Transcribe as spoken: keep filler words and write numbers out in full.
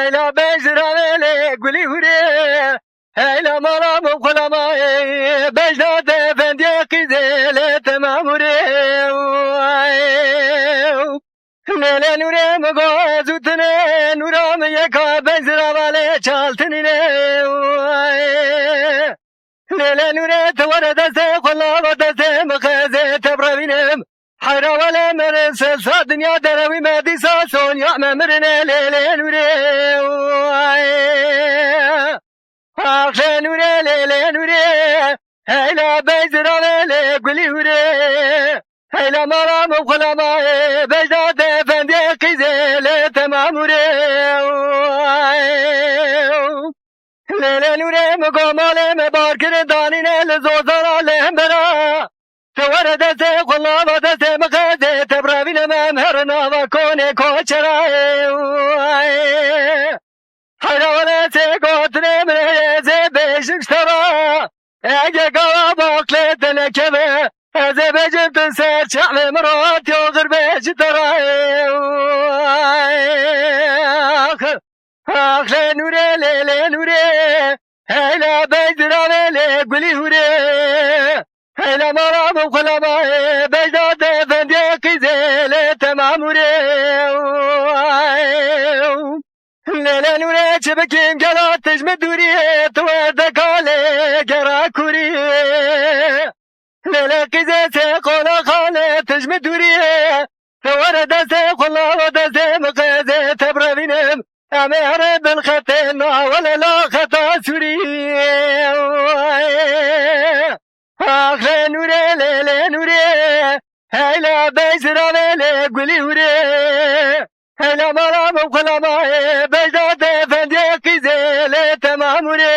Heyla bejra lê gulî hûrê. Heyla mala min xulamayê, bejda te efendiyê qîzê lê temamûrê. Lê lê nûrê min go ez û tinê, nûra min yeka bejra valê çaltinînê. Lê lê nûrê te were destê xwe lava destê min qezê te birevînim. Heyra welê mirin sesa dinya derewî me dîsa sonya me mirinê lê lê nûrê. Ax lê nûrê lê lê nûrê. Heyla bey ziravê lê gulî hûrê. Heyla mala min xulamayê bejda te efendiyê qîzê lê temamûrê. Lê lê nûrê min go malê me bar kirin danîne li zozana lê hembera. Te were destê xwe lava destê min qezê te birevîne me em herin nava konê koçera. Heyra wele sê gotinê min ê zê bêjim ji te re. Ege gawa baqlê te nekeve, ez ê bêjim tu ser çavê min ratiyo xirbê ji te re. Ax, ax lê nûrê lê lê nûrê. Heyla bey ziravê lê gulî hûrê. Heyla mala min xulamayê, bejda te efendiyê qîzê lê temamûrê. Lê lê nûrê çi bikim gela tij min dûrî, tu werdeka lê gera kûrî. Lê lê qîzê sê qola xalê tij min dûrî. Te were destê xwe lava destê min qezê te birevînim. Em ê here bin xetê na wele la xeta sûrî. Ax lê nûrê lê lê nûrê. Heyla bey ziravê lê gulî hûrê. Heyla mala min xulamayê bejda te efendiyê qîzê lê temamûrê.